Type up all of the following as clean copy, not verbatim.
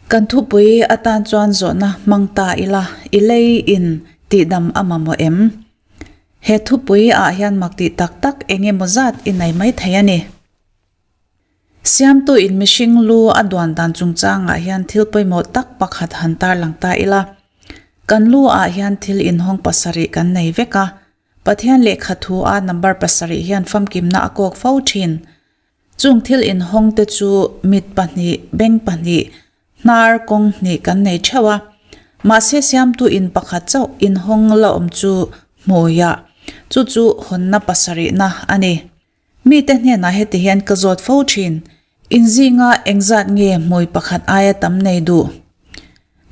Kan thupui atan chuan zawhna hmang ta ila, i lei in tihdam a mamawh em? He thupui ah hian mak tih tak tak eng emaw zat i nei mai thei a ni. Siamtu in mihring lu a duan dan chungchangah hian thil pawimawh tak pakhat han tarlang ta ila. Kan lu ah hian thil inhawng pasarih kan nei vek a, Pathian lehkha thu a number pasarih hian famkimna a kawk fo thin. Chung thil inhawng te chu mit pahnih, beng pahnih, hnar kawng hnih kan nei theuh a. Mahse siamtu in pakhat chauh inhawng la awm chu hmuiah, chu chu hawnna pasarihna a ni. Mite hnenah heti hian ka zawt fo thin, Inzinga engzat nge hmui pakhat aia tam nei duh?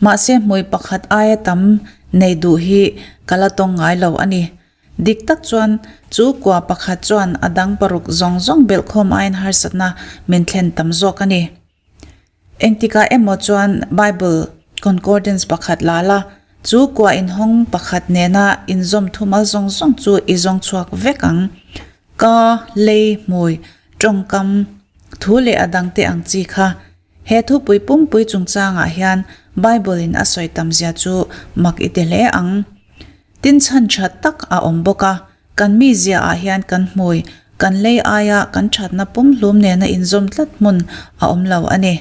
Mahse hmui pakhat aia tam nei duh hi ka la tawng ngai lo a ni. Dik tak chuan chu kua pakhat chuan a dang paruk zawng zawng belhkhawm aiin harsatna min thlen tam zawk a ni. Engtikah emaw chuan Bible Concordance pakhat la la, chu kua inhawng pakhat nena inzawm thumal zawng zawng chu i zawng chhuak vek ang. Ka, lei, hmui, tawngkam, thu leh a dangte ang chi kha. He thupui pumpui chungchangah hian Bible in a sawi tamzia chu mak i ti hle ang. Tin chhan tha tak a awm bawk a, kan mizia ah hian kan hmui, kan lei aia kan thatna pumhlum nena inzawm tlat hmun a awm lo a ni.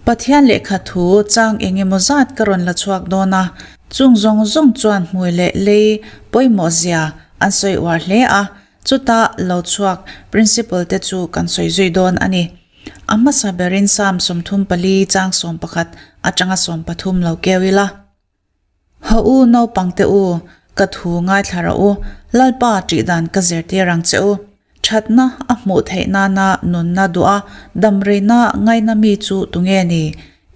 Pathian lehkha thu chang eng emaw zat ka rawn la chhuak dawn a, chung zawng zawng chuan hmui leh lei pawimawh zia an sawi uar hle a, chuta lo chhuak principle te chu kan sawi zui dawn a ni. A hmasa berin Psalm 34 chang 11 atanga 13 lo keu ila. Haw u naupangte u, ka thu ngaithla rawh u, Lalpa ṭih dan ka zirtir ang che u. Ṭhatna a hmuh theih nana nunna duh a, damreina ngaina mi chu tunge ni?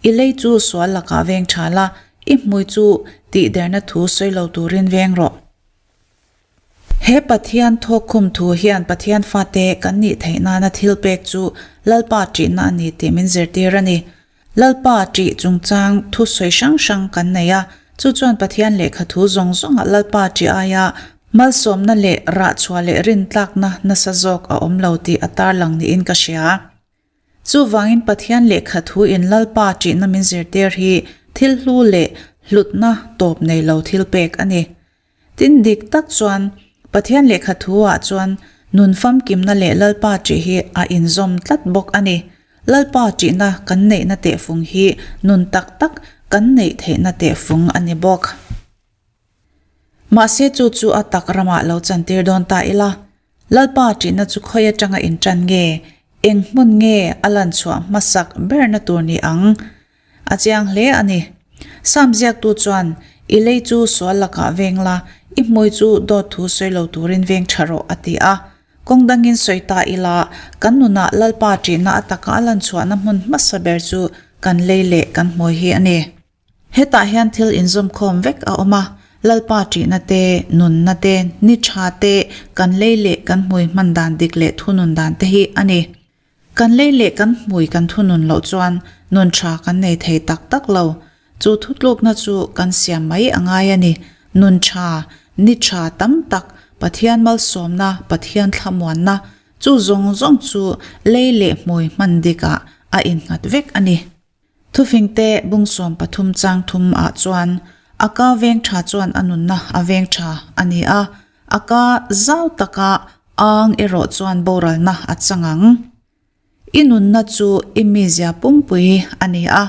I lei chu sual lakah veng ṭha la, i hmui chu tihderna thu sawi lo turin veng rawh. He Pathian thawkkhum thu hian Pathian fate kan nih theih nana thil pek chu Lalpa ṭihna a ni tih min zirtir a ni. Lalpa ṭih chungchang thu sawi hrang hrang kan nei a, chu chuan Pathian lehkha thu zawng zawngah Lalpa ṭih aia malsawmna leh rahchhuah leh rintlakna nasa zawk a awm lo tih a tarlang niin ka hria. Chuvangin Pathian lehkha thu in Lalpa ṭihna min zirtir hi thil hlu leh hlutna tawp nei lo thil pek a ni. Tin dik tak chuan Pathian lehkha thu ah chuan nun famkimna leh Lalpa ṭih hi a inzawm tlat bawk a ni. Lalpa ṭihna kan neihna tehfung hi nun tak tak kan neih theihna tehfung a ni bawk. Mahse chu chu a tak ramah lo chantir dawn ta ila, Lalpa ṭihna chu khawi aṭanga inṭan nge, eng hmun nge a lan chhuah hmasak berna tur ni ang? A chiang hle a ni. Sam ziaktu chuan, I lei chu sual lakah veng la, i hmui chu dawt thu sawi lo turin veng tha rawh, a ti a. Kawng dangin sawi ta ila, kan nunah Lalpa ṭihna a taka a lan chhuahna hmun hmasa ber chu kan lei leh kan hmui hi a ni. Hetah hian thil inzawmkhawm vek a awm a, Lalpa ṭihna te, nunna te, ni ṭha te, kan lei leh kan hmui hman dan dik leh thunun dan te hi a ni. Kan lei leh kan hmui kan thunun loh chuan nun tha kan nei thei tak tak lo. Chu thutlukna chu kan siam mai a ngai a ni. Nun tha, ni tha tam tak, Pathian malsawmna, Pathian thlamuanna, chu zawng zawng chu lei leh hmui hman dikah a innghat vek a ni. Thufingte bung 13 chang thum ah chuan a ka veng tha chuan a nunna a veng tha a ni a, a ka zau taka ang erawh chuan boralna a chang ang. I nunna chu i mizia pumpui a ni a,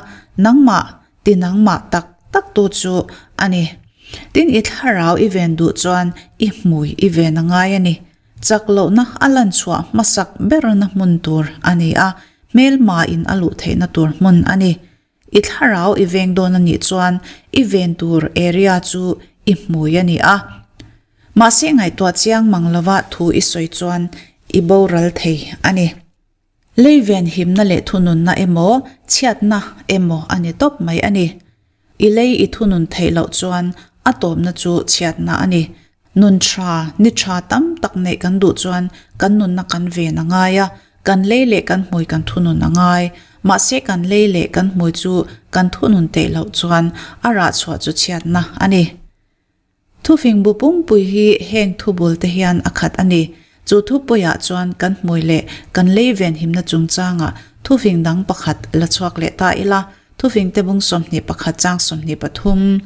nangmah ti nangmah tak tak tu chu a ni. Tin i thlarau i ven duh chuan i hmui i ven a ngai a ni. Chak lohna a lan chhuah hmasak berna hmun tur a ni a, hmelma in a luh theihna tur hmun a ni. I thlarau i veng dawn a nih chuan i ven tur area chu i hmui a ni a. Mahse ngaihtuah chiang mang lova thu i sawi chuan i boral thei a ni. Lei ven himna leh thununna emaw, chhiatna emaw a ni tawp mai a ni. I lei i thunun theih loh chuan a tawpna chu chhiatna a ni. Nun tha, ni tha tam tak neih kan duh chuan kan nunna kan ven a ngai a, kan lei leh kan hmui kan thunun a ngai. Mahse kan lei leh kan hmui chu kan thunun theih loh chuan a rah chhuah chu chhiatna a ni. Thufing bu pumpui hi heng thubul te hian a khat a ni. Chu thupuiah chuan kan hmui leh kan lei venhimna chungchangah thufing dang pakhat la chhuak leh ta ila. Thufingte bung 21 chang 23.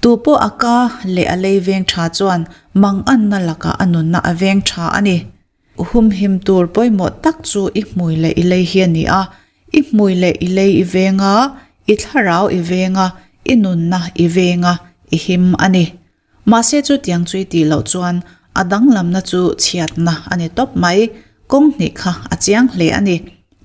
Tu pawh a ka leh a lei veng tha chuan manganna lakah a nunna a veng tha a ni. Humhim tur pawimawh tak chu i hmui leh i lei hi a ni a. I hmui leh i lei i veng a, i thlarau i veng a, i nunna i veng a, i him a ni. Mahse chutiang chu i tih loh chuan a danglamna chu chhiatna a ni tawp mai. Kawng hnih kha a chiang hle a ni.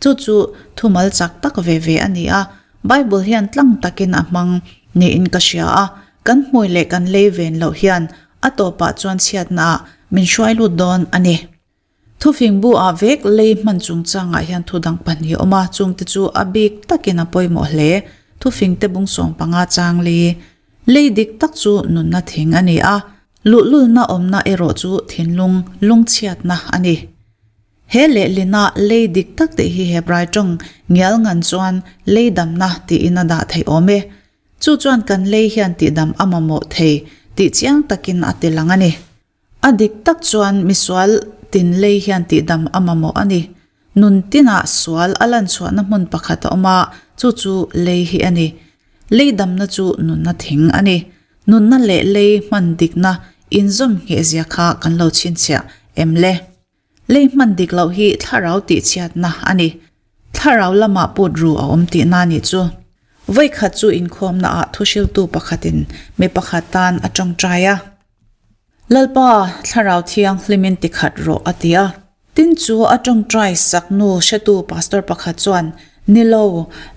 Chu chu thumal chak tak ve ve a ni a, Bible hian tlang takin a hmang niin ka hria a, kan hmui leh kan lei ven loh hian a tawpah chuan chhiatnaah min hruai lut dawn a ni. Thufing bu ah vek lei hman chungchangah hian thu dang pahnih a awm a, chungte chu a bik takin a pawimawh hle. Thufing te bung 15 chang li. Lei dik tak chu nunna thing a ni a, luhlulna awmna erawh chu thinlung lungchhiatna a ni. He lehlina lei dik tak tih hi Hebrai tawng ngial ngan chuan lei damna tiin a dah theih awm e. Chu chuan kan lei hian tihdam a mamawh thei tih chiang takin a ti lang a ni. A dik tak chuan misual tin lei hian tihdam a mamawh a ni. Nun tinah sual a lan chhuahna hmun pakhat a awm a, chu chu lei hi a ni. Lei damna chu nunna thing a ni. Nunna leh lei hman dikna inzawm nghehzia kha kan lo chhinchhiah em le? Lei hman dik loh hi thlarau tihchhiatna a ni. Thlarau lamah put ru a awm tihna a nih chu. Vawikhat chu inkhawmnaah thuhriltu pakhatin mi pakhat tan a tawngtai a. Lalpa, Thlarau Thianghlimin tikhat rawh a ti a. Tin chu a tawngtai sak nu hretu pastor pakhat chuan, Ni lo,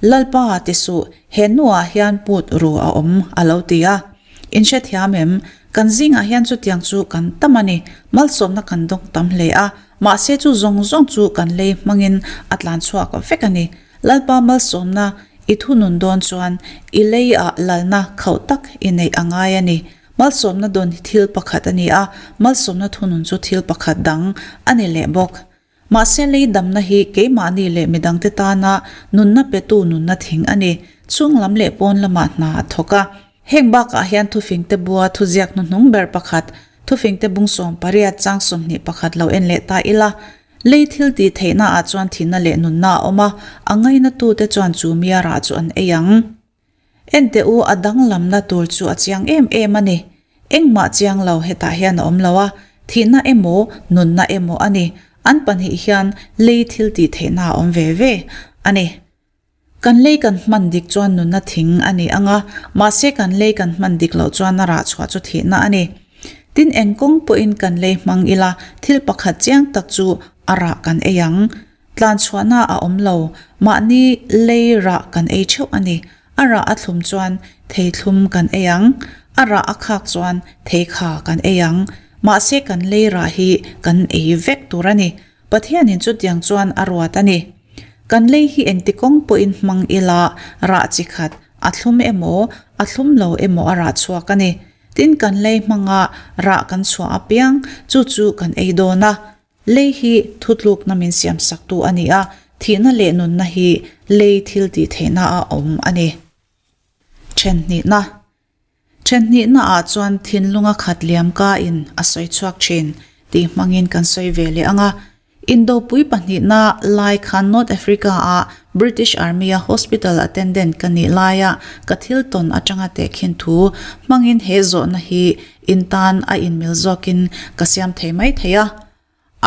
Lalpa ti suh, he nuah hian put ru a awm a lo ti a. In hrethiam em? Kan zingah hian chutiang chu kan tam a ni. Malsawmna kan dawng tam hle a, mahse chu zawng zawng chu kan lei hmangin a tlan chhuak vek a ni. Lalpa malsawmna i thunun dawn chuan i leiah lalna khauh tak i neih a ngai a ni. Malsawmna dawn hi thil pakhat a ni a, malsawmna thunun chu thil pakhat dang a ni leh bawk. Mahse lei damna hi keimahni leh midangte tana nunna petu nunna thing a ni. Chung lam leh pawn lamah hna a thawk a. Heng bakah hian thufingte bua thuziak hnuhnung ber pakhat, thufingte bung 18 chang 21 lo en leh ta ila, lei thil tih theihna ah chuan thihna leh nunna a awm a, a ngainatute chuan chu mia rah chu an ei ang. Enteh u, a danglamna tur chu a chiang em em a ni. Engmah chiang lo hetah hian a awm lo a, thihna emaw, nunna emaw a ni. An pahnih hian lei thil tih theihna a awm ve ve a ni. Kan lei kan hman dik chuan nunna thing a ni ang a, mahse kan lei kan hman dik loh chuan a rah chhuah chu thihna a ni. Tin eng kawng pawhin kan lei hmang ila, thil pakhat chiang tak chu a rah kan ei ang. Tlan chhuahna a awm lo, mahni lei rah kan ei theuh a ni. A rah a thlum chuan thei thlum kan ei ang, a rah a khak chuan thei kha kan ei ang. Mahse kan lei rah hi kan ei vek tur a ni. Pathianin chutiang chuan a ruat a ni. Kan lei hi engti kawng pawhin hmang ila rah chi khat a thlum emaw, a thlum lo emaw a rah chhuak a ni. Tin kan lei hmanga rah kan chhuah apiang chu chu kan ei dawn a. Lei hi thutlukna min siamsaktu a ni a, thihna leh nunna hi lei thil tih theihna a awm a ni. Thenhnihna Thenhnihna ah chuan thinlunga khat liam ka in a sawi chhuak thin tih hmangin kan sawi ve leh ang a. Indopui pahnihna lai khan North Africa ah British Army a hospital attendant ka nih laia ka thil tawn atanga tehkhin thu hmangin he zawhna hi In tan a inmil zawkin ka siam thei mai thei a.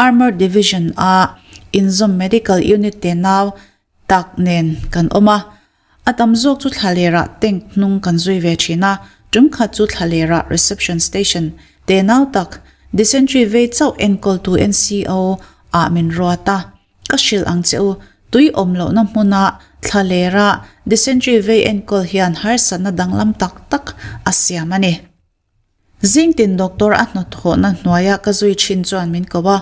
Armoured Division a inzawm Medical Unit te nau tak nen kan awm a. A tam zawk chu thlalerah tank hnung kan zui ve thin a, tum khat chu thlalerah Reception Station te nau tak Dysentery vei chauh enkawltu NCO ah min ruat a. Ka hrilh ang che u, tui awm lohna hmuna thlalera dysentery vei enkawl hian harsatna danglam tak tak a siam a ni. Zingtin doctor a hnawthawhna hnuaia ka zui thin chuan min ko a,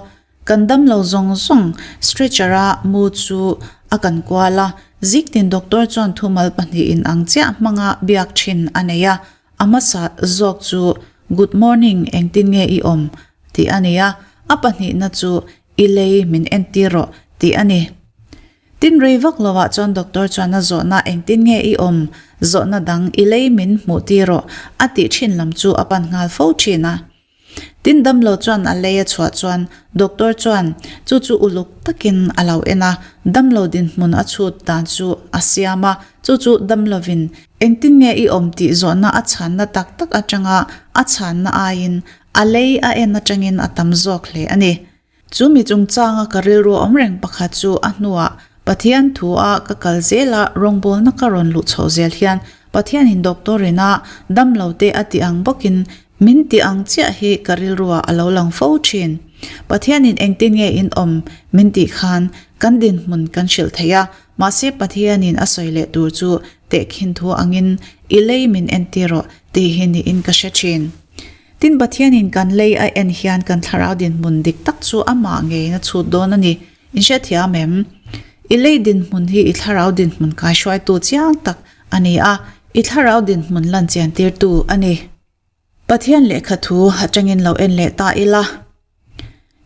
kan damlo zawng zawng stretcher a mu chu a kan kual a, zingtin doctor chuan thumal pahnihin ang chiah hmanga biak thin a nei a, a hmasa zawk chu Good morning engtin nge i awm? tih a ni a, a pahnihna chu I lei min entir rawh tih a ni. Tin rei vak lo ah chuan doctor chuan a zawhna engtin nge i awm zawhna dang i lei min hmuh tir rawh a tih thin lam chu a pan nghal fo thin a. Tin damlo chuan a lei a chhuah chuan doctor chuan chu chu uluk takin a lo en a, damlo dinhmun a chhut dan chu a siam a, chu chu damlovin engtin nge i awm tih zawhna a chhanna tak tak atanga a chhanna aiin a lei a en atangin a tam zawk hle a ni. Chu mi chungchanga ka rilru awm reng pakhat chu a hnuah Pathian thu a ka kal zel a, rawngbawlna ka rawn luh chhoh zel hian Pathianin doctor ina damlo te a tih ang bawkin min tih ang chiah hi ka rilruah a lo lang fo thin. Pathianin engtin nge in awm min tih khan kan dinhmun kan hrilh thei a, mahse Pathianin a sawi leh tur chu tehkhin thu angin i lei min entir rawh tih hi niin ka hre thin. Tin, Pathianin kan lei a en hian kan thlarau dinhmun dik tak chu amah ngeiin a chhut dawn a ni. In hrethiam em? I lei dinhmun hi i thlarau dinhmun kaihruaitu chiang tak a ni a, i thlarau dinhmun lan chiantirtu a ni. Pathian lehkha thu atangin lo en leh ta ila.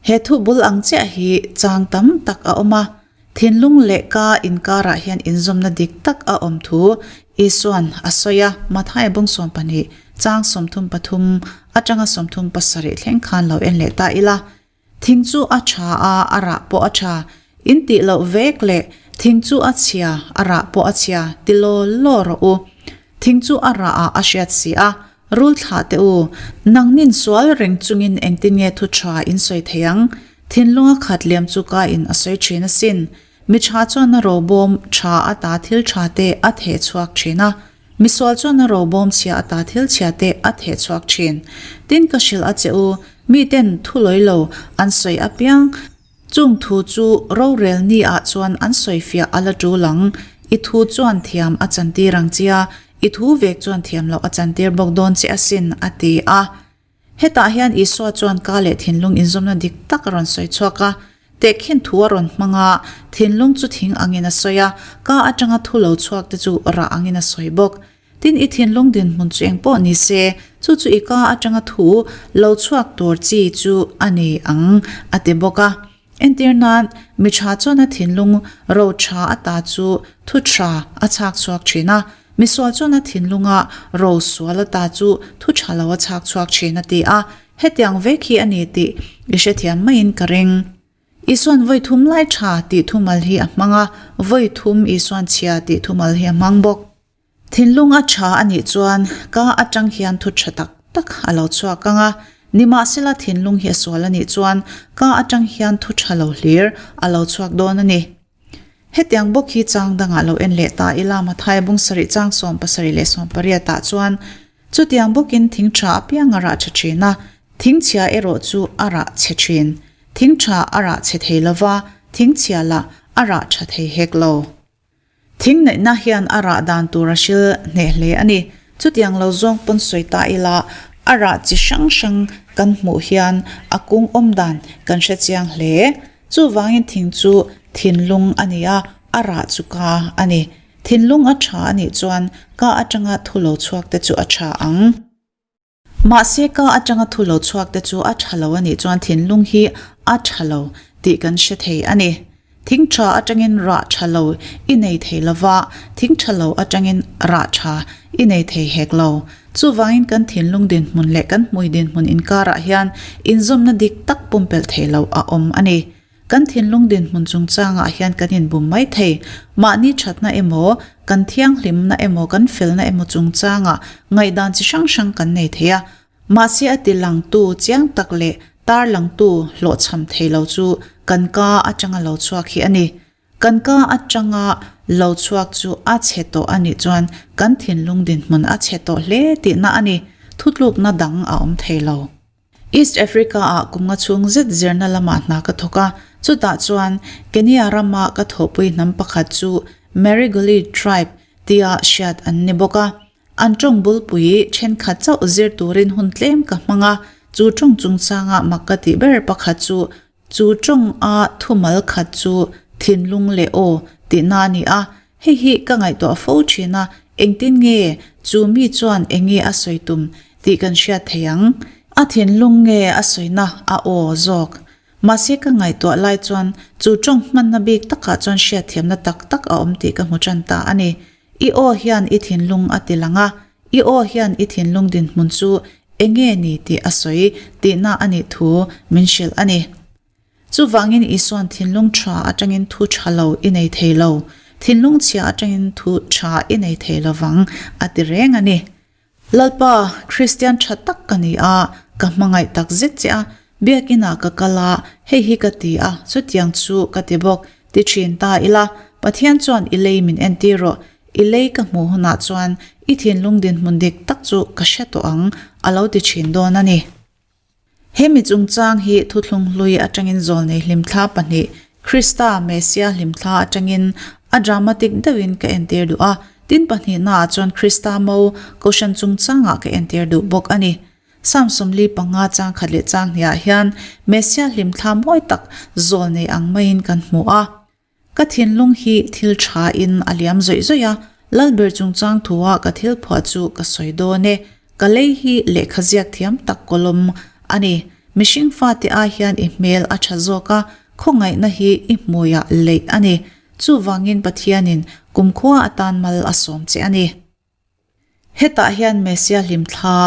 He thu bul ang chiah hi chang tam tak a awm a, thinlung leh ka inkarah hian inzawmna dik tak a awm thu Isua'n a sawi a, Mathaia bung 12, chang 33 atanga 37 thleng khan lo en leh ta ila. Thing chu a tha a, a rah pawh a tha. In tih loh vek leh thing chu a chhia, a rah pawh a chhia ti law law rawh u. Thing chu a rah ah a hriat si a, Rul thlah teh u, nangnin sual reng chungin engtin nge thu tha in sawi thei ang? Thinlunga khat liam chu ka in a sawi thin asin. Mi tha chuan a robawm tha ata thil tha te a theh chhuak thin a, mi sual chuan a robawm chhia ata thil chhia te a theh chhuak thin. Tin ka hrilh a che u, miten thu lawi lo an sawi apiang, Chung thu chu rorel ni ah chuan an sawifiah a la tul ang. I thu chuan thiam a chantir ang chia, i thu vek chuan thiam loh a chantir bawk dawn che asin, a ti a. Hetah hian Isua chuan ka leh thinlung inzawmna dik tak a rawn sawi chhuak a. Tehkhin thu a rawn hmang a, thinlung chu thing angin a sawi a, ka atanga thu lo chhuak te chu rah angin a sawi bawk. Tin, i thinlung dinhmun chu eng pawh ni se, chu chu i ka atanga thu lo chhuak tur chi chu a ni ang, a ti bawk a. Entir nan, mi tha chuan a thinlung ro tha ata chu thu tha a chhak chhuak thin a, mi sual chuan a thinlunga ro sual ata chu thu tha lo a chhak chhuak thin, a ti a. Hetiang vek hi a ni tih i hrethiam maiin ka ring. Isuan vawi thum lai tha tih thumal hi a hmang a, vawi thum Isuan chhia tih thumal hi a hmang bawk. Thinlung a tha a nih chuan ka atang hian thu tha tak tak a lo chhuak ang a, nimahsela thinlung hi a sual a nih chuan ka atang hian thu tha lo hlir a lo chhuak dawn a ni. Hetiang bawk hi chang dangah lo en leh ta ila Mathaia bung sarih chang 70 leh 80 ah chuan chutiang bawkin thing tha apiang a rah tha thin a, thing chhia erawh chu a rah chhe thin. Thing tha a rah chhe thei lova, thing chhia lah a rah tha thei hek lo. Thing neihna hian a rah dan tur a hril hneh hle a ni. Chutiang lo zawng pawn sawi ta ila, a rah chi hrang hrang kan hmuh hian a kung awm dan kan hre chiang hle. Chuvangin thing chu thinlung a ni a, a rah chu ka a ni. Thinlung a tha a nih chuan ka atanga thu lo chhuak te chu a tha ang. Mahse ka atanga thu lo chhuak te chu a tha lo a nih chuan thinlung hi a tha lo tih kan hre thei a ni. Thing tha atangin rah tha lo i nei thei lo va, thing tha lo atangin rah tha i nei thei hek lo. Chuvangin kan thinlung dinhmun leh kan hmui dinhmun inkarah hian inzawmna dik tak pumpelh thei lo a awm a ni. Kan thinlung dinhmun chungchangah hian kan inbum mai thei. Mahni thatna emaw, kan thianghlimna emaw, kan felna emaw chungchangah ngaihdan chi hrang hrang kan nei thei a. Mahse a tilangtu chiang tak leh tarlangtu hlawhchham thei lo chu kan ka atanga lo chhuak hi a ni. Kan ka atanga lo chhuak chu a chhe tawh a nih chuan kan thinlung dinhmun a chhe tawh hle tihna a ni. Thutlukna dang a awm thei lo. East Africa-ah kum nga chhung zet zirna lamah hna ka thawk a, chutah chuan Kenya rama ka thawhpui hnam pakhat chu Marigoli tribe tia hriat an ni bawk a. An tawng bulpui thenkhat chauh zir turin hun tlem ka hmang a, chu tawng chungchanga mak ka tih ber pakhat chu Chu tawng a thumal khat chu thinlung leh aw tihna a ni a, hei hi ka ngaihtuah fo thin a, engtin nge chu mi chuan eng nge a sawi tum tih kan hriat thei ang. A thinlung nge a sawina a aw zawk. Mahse ka ngaihtuah lai chuan chu tawng hmanna bik takah chuan hriatthiamna tak tak a awm tih ka hmu tan ta a ni. I aw hian i thinlung a ti lang a, i aw hian i thinlung dinhmun chu. Enge ni tih a sawi tihna a nih thu min hrilh a ni. Chuvangin Isua'n thinlung tha atangin thu tha lo i nei thei lo, thinlung chhia atangin thu tha i nei thei lovang a ti reng a ni. Lalpa, Kristian tha tak ka ni a, ka hmangaih tak zet che a, biakinah ka kal a, hei hi ka ti a, chutiang chu ka ti bawk, ti thin ta ila, Pathian chuan i lei min entir rawh, i lei ka hmuh hunah chuan i thinlung dinhmun dik tak chu ka hre tawh ang, a lo ti thin dawn a ni. He mi chungchang hi thuthlung hlui atangin zawlnei hlimthla pahnih, Krista, Messia hlimthla atangin a dramatic deuhin ka entir duh a, tin pahnihnaah chuan Krista mo, Kohhran chungchangah ka entir duh bawk a ni. Psalm 45 chang khat leh chang hniah hian Messia hlimthla mawi tak zawlnei ang maiin kan hmu a. Ka thinlung hi thil tha in a liam zawih zawih a, Lalber chungchang thua ka thil phuah chu ka sawi dawn e. Ka lei hi lehkha ziak thiam tak kawlawm a ni. Mihring fate ai hian i hmel a tha zawk a, khawngaihna hi i hmuiah leih a ni. Chuvangin Pathianin kumkhua atan mal a sawm che a ni. Hetah hian Messia hlimthla,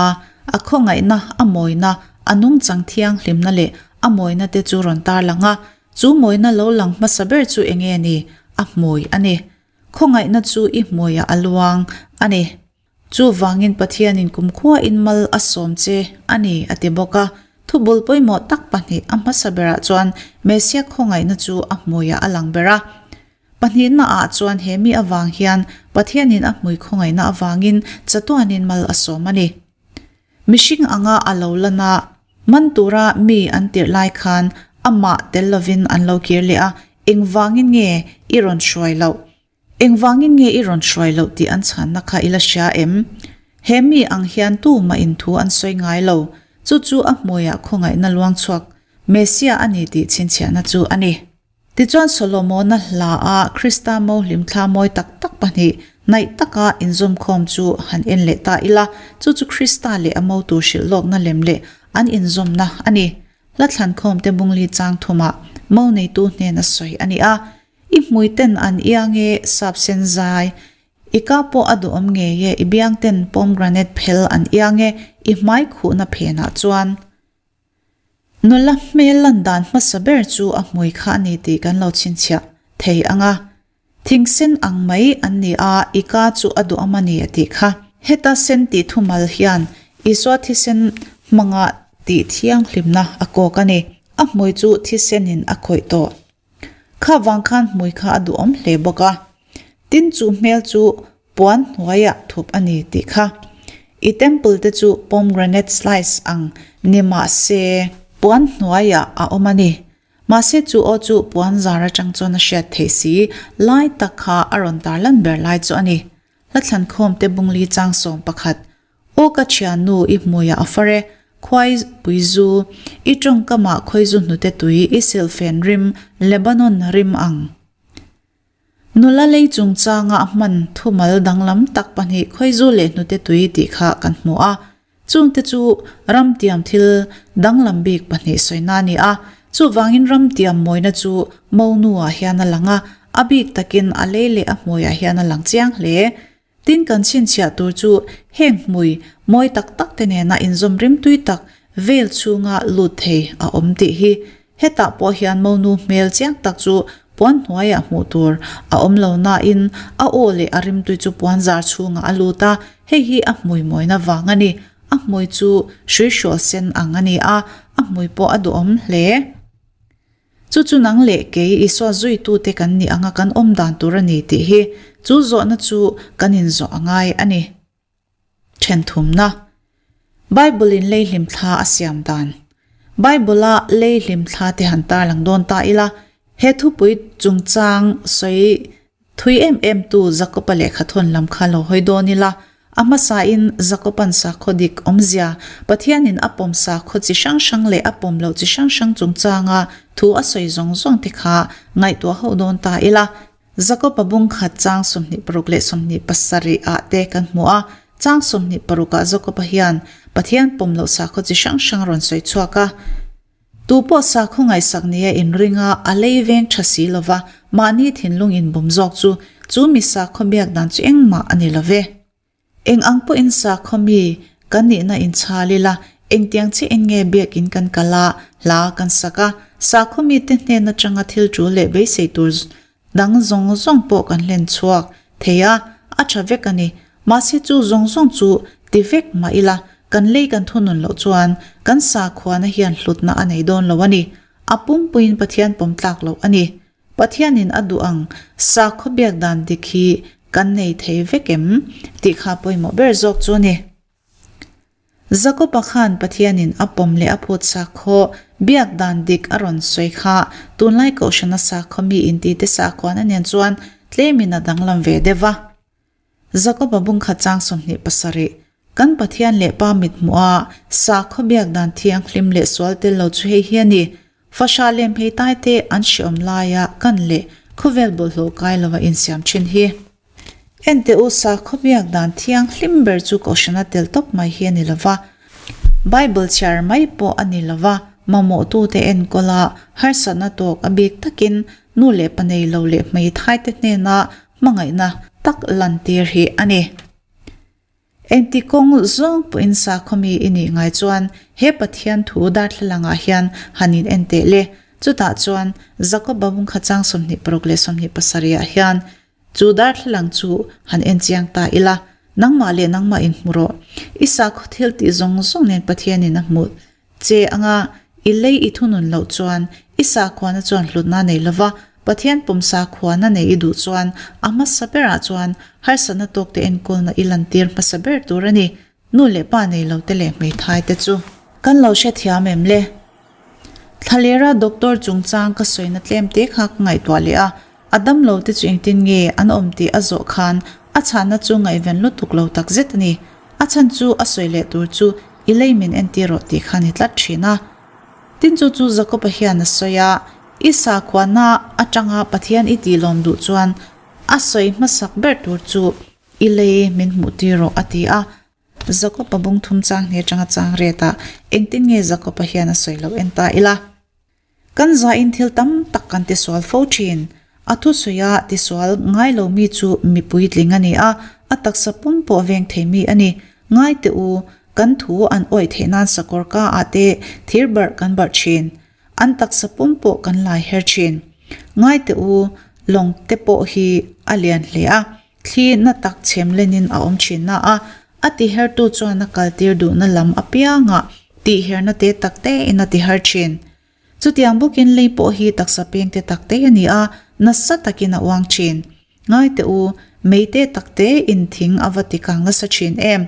a khawngaihna, a mawina, a nungchang thianghlimna leh a mawina te chu rawn tarlang a. Chu mawina lo lang hmasa ber chu eng nge ni? A hmui a ni. Khawngaihna chu i hmuiah a luang a ni. Chuvangin Pathianin kumkhuain mal a sawm che a ni a ti bawk a. Thubul pawimawh tak pahnih a hmasa berah chuan Messia khawngaihna chu a hmuiah a lang ber a. Pahnihna ah chuan he mi avang hian Pathianin a hmui khawngaihna avangin chatuanin mal a sawm a ni. Mihring anga a lo lan a, man tura mi an tirh lai khan amah tel lovin an lo kir leh a, engvangin nge i rawn hruai loh? Engvangin nge i rawn hruai loh tih an chhanna kha i la hria em? He mi ang hian tumah in thu an sawi ngai lo, chu chu a hmuiah khawngaihna luang chhuak Messiah a ni tih chhinchhiahna chu a ni. Tichuan Solomona hla a Krista mo hlimthla mawi tak tak pahnih hnaih taka inzawmkhawm chu han en leh ta ila, chu chu Krista leh a mo tur hrilh lawkna lem leh an inzawmna a ni. Hla thlankhawmte bungli chang thumah mo neitu hnena sawi a ni a, I hmui ten an iang e, sap sen zai, i ka pawh a duhawm ngei e, i biang ten pomegranate phel an iang e, i hmai khuhna phenah chuan. Nula hmel lan dan hmasa ber chu a hmui kha a ni tih kan lo chhinchhiah thei ang a. Thing sen ang mai an ni a, i ka chu a duham a ni a tih kha. Heta sen tih thumal hian Isua thisen hmanga tih thianghlimna a kawk a ni. A hmui chu thisenin a khawih tawh. Kha vang khan hmui kha a duhawm hle bawk a. Tin chu hmel chu puan hnuaiah thup a ni tih kha. I temple te chu pomegranate slice ang ni mah se puan hnuaiah a awm a ni. Mahse chu aw chu puan zar atang chuan a hriat theih si lai tak kha a rawn tarlan ber lai chu a ni. Hla thlankhawm te bungli chang 11. Aw ka thiannu i hmuiah a far e, khuai pui zu, i tawngkamah khawizu hnute tui i silhfen rim Lebanon rim ang. Nula lei chungchanga a hman thumal danglam tak pahnih khawizu leh hnute tui tih kha kan hmu a. Chungte chu ramtiam thil danglam bik pahnih sawina a ni a. Chuvangin ramtiam mawina chu Monu-ah hian a lang a, a bik takin a lei leh a hmuiah hian a lang chiang hle. Tin kan chhinchhiah tur chu heng hmui mawi tak tak te nena inzawm rimtui tak vel chhunga lut thei a awm tih hi. Hetah pawh hian monu hmel chiang tak chu puan hnuaiah hmuh tur a awm lo nain a aw leh a rimtui chu puan zar chhungah a lut a, hei hi a hmui mawina vang a ni. A hmui chu hruihrual sen ang a ni a, a hmui pawh a duhawm hle. Chu chu nang leh kei Isua zuitute kan nih anga kan awm dan tur a ni tih hi chu zawhna chu kan inzawh a ngai a ni. Thenthumna, Bible-in lei hlimthla a siam dan. Bible-a lei hlimthla te han tarlang dawn ta ila, he thupui chungchang sawi Thui em em tu Jakob-a lehkha thawn lam kha lo hawi dawn ila, a hmasain Jakob-a'n sakhaw dik awmzia, Pathianin a pawm sakhaw chi hrang hrang leh a pawm loh chi hrang hrang chungchanga thu a sawi zawng zawng te kha ngaihtuah hauh dawn ta ila. Jakob-a bung khat chang 26 leh 27 ah te kan hmu a, chang 26 ah Jakob-a hian Pathian pawm loh sakhaw chi hrang hrang a rawn sawi chhuak a. Tu pawh sakhaw ngaihsak nia inring a, a lei veng tha si lova, mahni thinlung inbum zawk chu, chu mi sakhaw biak dan chu engmah a ni lo ve. Eng ang pawhin sakhaw mi Kan nihna inchhal ila, engtiang chiahin nge biakin kan kal a, hla kan sak a, sakhaw mite hnen atanga thil tul leh beisei tur dang zawng zawng pawh kan hlen chhuak thei a, a tha vek a ni. Mahse chu zawng zawng chu ti vek mah ila, kan lei kan thunun loh chuan kan sakhuana hian hlutna a nei dawn lo a ni. A pumpuiin Pathian pawm tlak loh a ni. Pathianin a duh ang sakhaw biak dan dik hi kan nei thei vek em tih kha pawimawh ber zawk chu a ni. Jakob-a khan Pathianin a pawm leh a phut sakhaw biak dan dik a rawn sawi kha tunlai kohhrana sakhaw mi intite sakhuana nen chuan tlemin a danglam ve deuh va. Jakob-a bungkhat chang 27, Kan Pathian leh Pa mithmuh a, sakhaw biak dan thianghlim leh sual tel lo chu hei hi a ni. Fahrah leh hmeitai te an hreawm laia kan leh khawvel bawlhhlawh kai lova insiam thin hi. Enteh u, sakhaw biak dan thianghlim ber chu kohhrana tel tawp mai hi a ni lova, Bible chhiar mai pawh a ni lova, mamawhtute enkawl a, harsatna tawk a bik takin nu leh pa nei lo leh hmeithai te hnena hmangaihna tak lantir hi a ni. Engti kawng zawng pawhin sakhaw mi i nih ngai chuan he Pathian thu darthlalangah hian han in en teh le. Chutah chuan Jakoba bungkha chang 26 leh 27 ah hian chu darthlalang chu han en chiang ta ila, nangmah leh nangmah in hmu rawh. I sakhaw thil tih zawng zawng nen Pathianin a hmuh Che anga i lei i thunun loh chuan i sakhuana chuan hlutna nei lova, Pathian pawm sakhuana nei i duh chuan a hmasa berah chuan harsatna tawkte enkawlna i lantir hmasa ber tur a ni. Nu leh pa nei lo te leh hmeithai te chu. Kan lo hrethiam em le? Thlalera doctor chungchang ka sawina tlem te kha ka ngaihtuah leh a, A damlo te chu engtin nge an awm tih a zawh khan a chhanna chu ngaihven lutuk lo tak zet a ni. A chhan chu a sawi leh tur chu i lei min entir rawh tih kha ni tlat thin a. Tin chu chu Jakob-a hian a sawi a, I sakhuana atanga Pathian i tih lawm duh chuan a sawi hmasak ber tur chu i lei min hmuh tir rawh a ti a. Jakob-a bung thum chang hne atanga chang ret ah engtin nge Jakob-a hian a sawi loh en ta ila. Kan zain thil tam tak kan tisual fo thin. A thusawi a tisual ngai lo mi chu mi puitling a ni a, a taksa pum pawh veng thei mi a ni. Ngai teh u, kan thu an awih theih nan sakawr ka ah te thir barh kan barh thin. An taksa pum pawh kan lai her thin. Ngai teh u, lawng te pawh hi a lian hle a, thli na tak chhem lenin a awm thin na a, a tihertu chuan a kaltir duhna lam apiangah tihherna te tak tein a tiher thin. Chutiang bawkin lei pawh hi taksa peng te tak te a ni a, nasa takin a uang thin. Ngai teh u, mei te tak te in thing a va ti kang nasa thin em.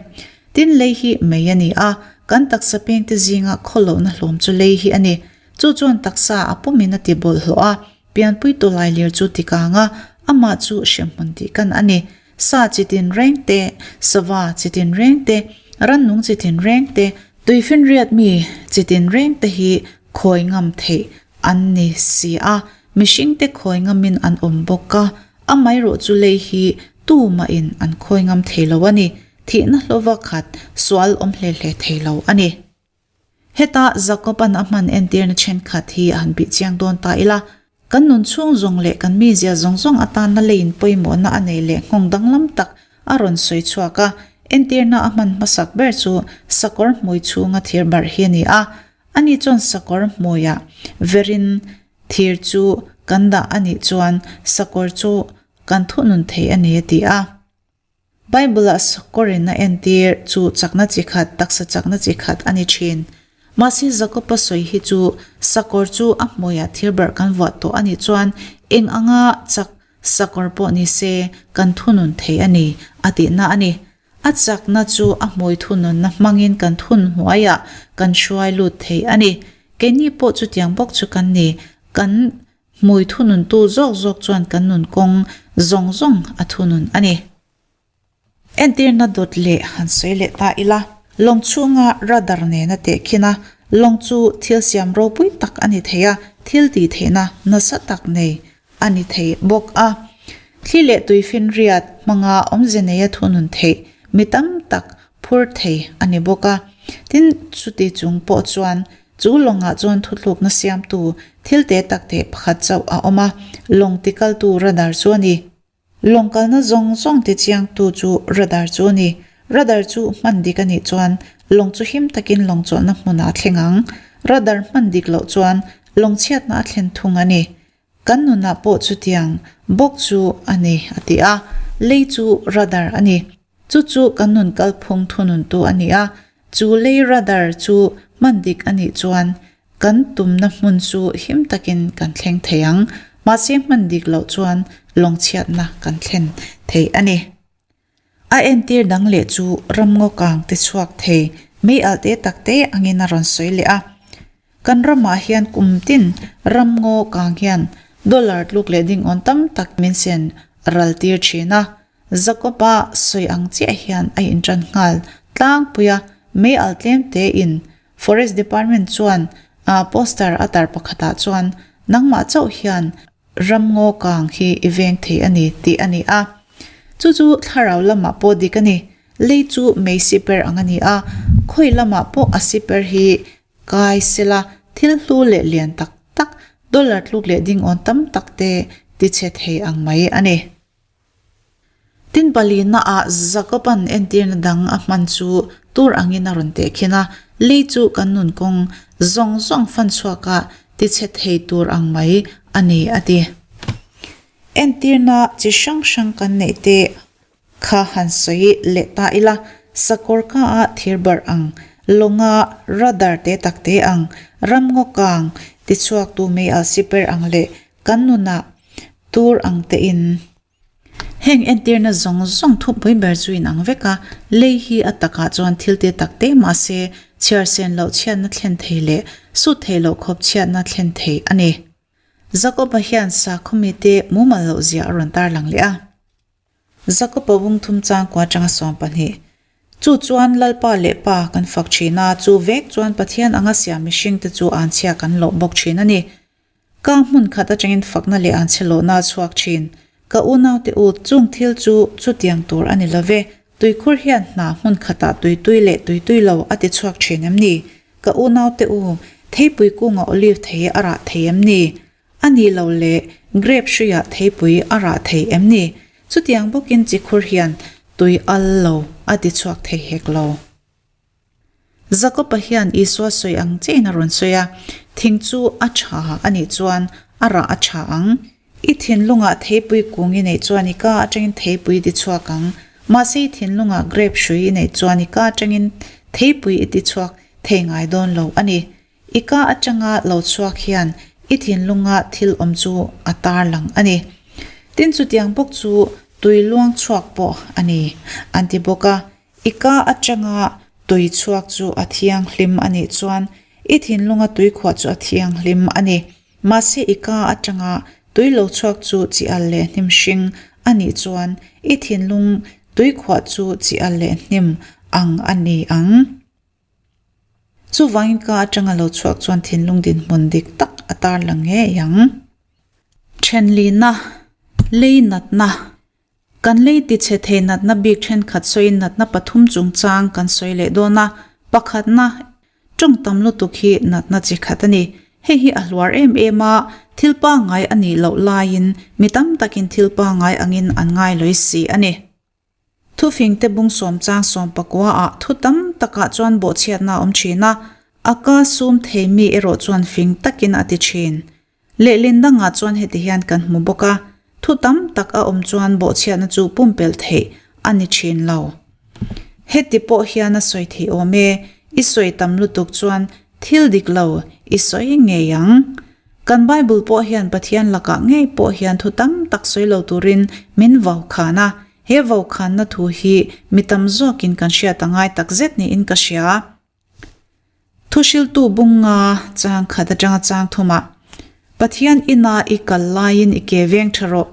Tin lei hi mei a ni a, kan taksa peng te zinga khawlohna hlawm chu lei hi a ni. Chu chuan taksa a pumin a ti bawlhhlawh a, Pianpui tawlailir chu ti kang a, amah chu hremhmun tih kan a ni. Sa chi tin reng te, sava chi tin reng te, rannung chi tin reng te, tuifinriat mi chi tin reng te hi khawi ngam theih an ni si a, mihring te khawi ngamin an awm bawk a, amaherawh chu lei hi tumahin an khawi ngam thei lo a ni, thihna hlawva khat sual awm hle hle thei lo a ni. Heta Jakob-a'n a hman entirna thenkhat hi a han bih chiang dawn ta ila, kan nun chhung zawng leh kan mizia zawng zawng atana leiin pawimawhna a nei leh nghawng danglam tak a rawn sawi chhuak a. Entirna a hman hmasak ber chu sakawr hmui chhunga thir barh hi a ni a. Ani chuan sakawr hmuiah verin thir chu kan dah a nih chuan sakawr chu kan thunun thei a ni a ti a. Bible-ah sakawrin a entir chu chakna chi khat, taksa chakna chi khat a ni thin. Mahse Jakob-a sawi hi chu sakawr chu a hmuiah thil barh kan vuah tawh a nih chuan eng anga chak sakawr pawh ni se kan thunun thei a ni a tihna a ni. A chakna chu a hmui thununna hmangin kan thun hnuaiah kan hruai lut thei a ni. Keini pawh chutiang bawk chu kan ni. Kan Hmui thununtu zawk zawk chuan kan nun kawng zawng zawng a thunun a ni. Entirna dawt leh han sawi leh ta ila, lawng chhunga radar nena tehkhin a, lawng chu thil siam ropui tak a ni thei a, thil tih theihna nasa tak nei a ni thei bawk a. Thli leh tuifinriat hmanga awmze neia thunun theih mi tam tak phur thei a ni bawk a. Tin, chuti chung pawh chuan Chu lawngah chuan thuthlukna siamtu thil te tak teh pakhat chauh a awm a, lawng tikaltu radar chu a ni. Lawng kalna zawng zawng tichiangtu chu radar chu a ni. Radar chu hman dik a nih chuan Lawng chu him takin lawng chawlhna hmunah a thleng ang. Radar hman dik loh chuan lawng chhiatna a thlen thung a ni. Kan nunah pawh chutiang bawk chu a ni, a ti a. Lei chu radar a ni. Chu chu kan nun kalphung thununtu a ni a. Chu lei radar chu hman dik a nih chuan kan tumna hmun chu him takin kan thleng thei ang. Mahse hman dik loh chuan lawngchhiatna kan thlen thei a ni. A entir dang leh chu ramngaw kang te chhuak thei mei alh te tak te angin a rawn sawi leh a. Kan ramah hian kum tin ramngaw kang hian dollar tluk leh dingawn tam tak min sen ral tir thin a. Jacob-a sawi ang chiah hian a intan nghal tlangpui a, mei alh tlem te in Forest Department chuan poster a tar pakhatah chuan nangmah chauh hian Ramngaw kang hi i veng thei a ni tih a ni a. Chu chu thlarau lamah pawh dik a ni. Lei chu mei siper ang a ni a, khawi lamah pawh a siper hi kai sela thil hlu leh lian tak tak, dollar tluk leh dingawn tam tak te tichhe thei ang mai a ni. Tin palina ah Jacob-a'n entirna dang a hman chu tur angin a rawn tehkhin a, lei chu kan nun kawng zawng zawng fan chhuaka tichhe thei tur ang mai a ni a ti. Entirna chi hrang hrang kan neih te kha han sawi leh ta ila, sakawr ka a thir barh ang, lawnga radar te tak te ang, ramngaw kang tichhuaktu mei al siper ang leh kan nunah tur ang te in. Heng entirna zawng zawng thupui ber chu in ang vek a, lei hi a takah chuan thil te tak te mahse chhiar sen loh chhiatna thlen thei leh sut theih loh khawp chhiatna thlen thei a ni. Jakoba hian sakhaw mite mumal loh zia a rawn tarlang leh a. Jakoba bung thum changkua atanga 12. Chu chuan Lalpa leh Pa kan fak thin a, chu vek chuan Pathian anga siam mihringte chu anchhia kan lawh bawk thin a ni. Ka hmun khat atangin fakna leh anchhe lawhna a chhuak thin. Ka unaute u, chung thil chu chutiang tur a ni love. Tuikhur hian hna hmun khatah tuitui leh tuitui lo a ti chhuak thin em ni? Ka unaute u, theipui kunga olive thei a rah thei em ni? A nih loh leh grape hruiah theipui a rah thei em ni? Chutiang bawkin chikhur hian tui al lo a ti chhuak thei hek lo. Jakob-a hian Isua sawi ang chiahin a rawn sawi a, Thing chu a tha a nih chuan a rah a tha ang. I thinlungah theipui kung i neih chuan i ka atangin theipui i ti chhuak ang. Mahse i thinlungah grape hrui i neih chuan i ka atangin theipui i ti chhuak thei ngai dawn lo a ni. I ka atanga lo chhuak hian i thinlunga thil awm chu a tarlang a ni. Tin chutiang bawk chu tui luang chhuak pawh a ni, an ti bawk a. I ka atanga tui chhuak chu a thianghlim a nih chuan i thinlunga tui khuah chu a thianghlim a ni. Mahse i ka atanga tui lo chhuak chu chi al leh hnim hring a nih chuan i thinlung tui khuah chu chi al leh hnim ang a ni ang. Chuvangin ka atanga lo chhuak chuan thinlung dinhmun dik tak a tarlang ngei ang. Thenlihna, lei natna, Kan lei tichhe thei natna bik thenkhat sawiin natna pathum chungchang kan sawi leh dawn a, pakhatna, tawng tam lutuk hi natna chi khat a ni. Hei hi a hluar em em a, thil pangngai a nih loh laiin mi tam takin thil pangngai angin an ngai lawi si a ni. Thufingte bung sawmchang sawmpakua ah thu tam takah chuan bawhchhiatna a awm thin a, a ka sum thei mi erawh chuan fing takin a ti thin. Lehlin dangah chuan heti hian kan hmu bawk a, thu tam tak a awm chuan bawhchhiatna chu pumpelh theih a ni thin lo. Heti pawh hian a sawi theih awm e, i sawi tam lutuk chuan thil dik lo i sawi ngei ang. Kan Bible pawh hian Pathian lakah ngei pawh hian thu tam tak sawi lo turin min vaukhan a, he vaukhanna thu hi mi tam zawkin kan hriat a ngai takzet niin ka hria. Thuhriltu bunga chang khat atanga chang thumah, Pathian ina i kal laiin i ke veng tha rawh.